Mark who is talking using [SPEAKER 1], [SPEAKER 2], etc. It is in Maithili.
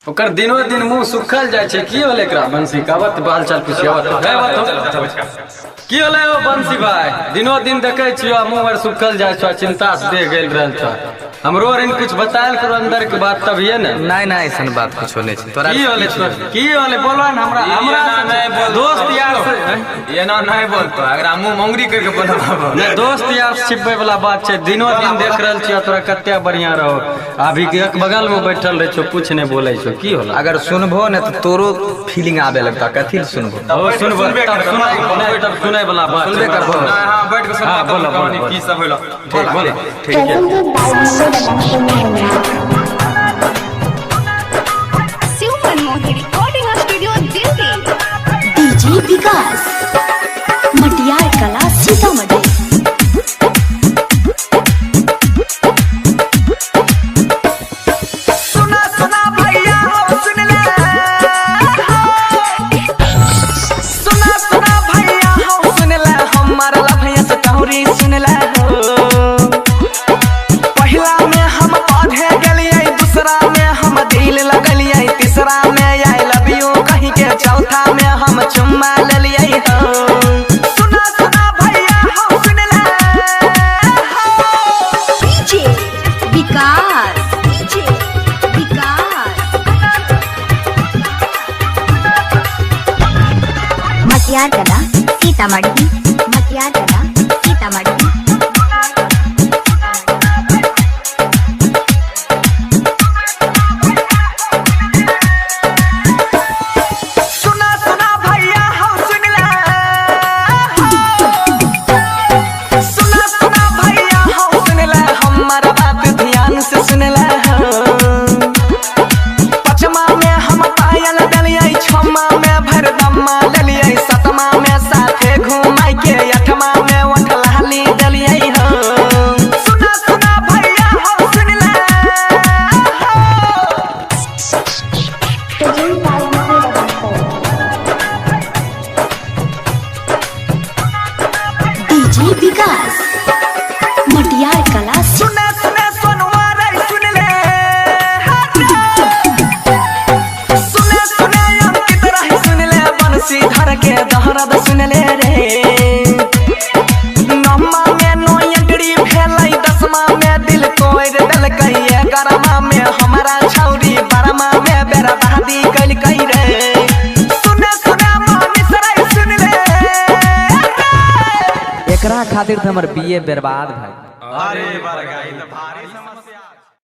[SPEAKER 1] ओकर दिनो दिन मुंह सुखल जाइ छै। की होलै एकरा बंसी का बात बाल चाल पूछियो की होलै ओ बंसी भाई? दिनो दिन देखै छियो मुंह आर सुखल जाइ छौ, चिंता से देह गेल रहल छौ। हमरो आर कुछ बतायल करो अंदर के बात तभिए ने।
[SPEAKER 2] नहीं नहीं ऐसन बात कुछो नहीं छै तोरा।
[SPEAKER 1] की होलै तोरा? की होलै बोलो ने हमरा। हमरा
[SPEAKER 2] नहीं बोल
[SPEAKER 1] दोस्त यार से
[SPEAKER 2] एना नहीं बोलतो, अगर मुंह मंगरी करके बोलबो
[SPEAKER 1] नहीं। दोस्त यार से छिपबै वाला बात छै। दिनो दिन देख रहल छियो तोरा कते बढ़िया रहो, अभी एक बगल में बैठल रहे छौ, कुछ नहीं बोलै छौ। की होला?
[SPEAKER 2] अगर सुनबो ने तो तोरो फीलिंग आबे लगता। कथी ले सुनबो?
[SPEAKER 1] ओ सुनबो तब सुनाई नहीं, तब सुनाई वाला बात
[SPEAKER 2] सुनबे करबो।
[SPEAKER 3] हां बैठ के सुनबो।
[SPEAKER 1] बोलो
[SPEAKER 3] कहानी की सब होला।
[SPEAKER 1] ठीक बोलो। ठीक है।
[SPEAKER 4] Shiv Manmohan recording studio Delhi.
[SPEAKER 5] DJ Vikas Matiyar Kala Sitamarhi.
[SPEAKER 6] सुना सुना भैया हो सुन ले, सुना सुना भैया हो सुन ले, हमार लभैया से तोहरी सुन ले हो। पहिला में हम पढ़े गेलियै, दूसरा में हम दिल लगलियै, तीसरा में I love you कही के, चौथा में हम चुम्मा लेलियै हो। सुना सुना भैया हो सुन ले।
[SPEAKER 5] डीजे विकास, डीजे विकास मटियार कला सीतामढ़ी, मटियार कला सीतामढ़ी।
[SPEAKER 6] सुना सुना भैया हो सुन ले, सुना सुना भैया हो सुन ले, हमार बात ध्यान से सुन ले हो। पचमा में हम पायल देलियै, छमा में भरदम्मा लेलियै, सतमा में साथे घुमाई के, आठमा में ओठलाली देलियै हो। सुना सुना भैया हो सुन ले।
[SPEAKER 5] डीजे विकास मटियार कला।
[SPEAKER 6] सुने सुने सोनुआ रे सुन ले, सुने सुने अंकित रही सुन ले, बंसी धर के दहरद सुन ले रे। नौमा में नो एंट्री भेलै, दसमा में दिल तोड़ देलकै, एगारहमा में हमारा छौरी, बारहमा में बर्बादी कैलकै रे। सुने सुने मनीष रे सुन ले।
[SPEAKER 2] एकरा खातिर त हमर बीए बर्बाद भाई।
[SPEAKER 3] अरे बरगाई त भारी समस्या।